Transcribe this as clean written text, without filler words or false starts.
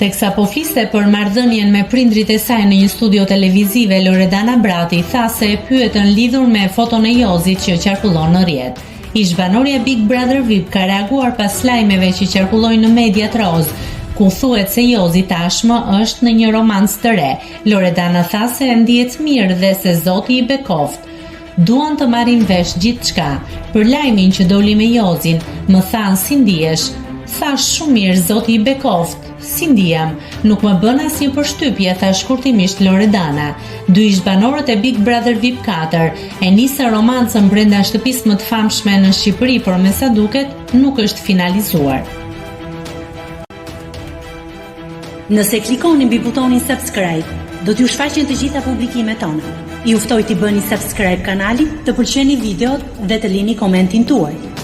Teksa po fliste për marrëdhënien me prindërit e saj në një studio televizive, Loredana Brati tha se e pyetën lidhur me foton e Jozit që qarkullon në rrjet. Ish-banorja e Big Brother VIP ka reaguar pas lajmeve që qarkullojnë në mediat rozë, ku thuhet se Jozi tashmë është në një romancë të re. Loredana tha se ndihet mirë dhe se Zoti i bekoftë. Duan të marrin vesh gjithçka. Për lajmin që doli me Jozin, më thanë si ndihesh. Thashë shumë mirë Zoti i bekoftë. Si ndihem? Nuk më bën asnjë përshtypje, tha shkurtimisht Loredana. Dy ish-banorët e Big Brother VIP 4 e nisën romancën brenda shtëpisë më të famshme në Shqipëri, por me sa duket nuk është finalizuar. Nëse klikoni mbi butonin subscribe, do t'ju shfaqen të gjitha publikimet tona. Ju ftoj t'i bëni subscribe kanalit, të pëlqeni videot dhe të lini komentin tuaj.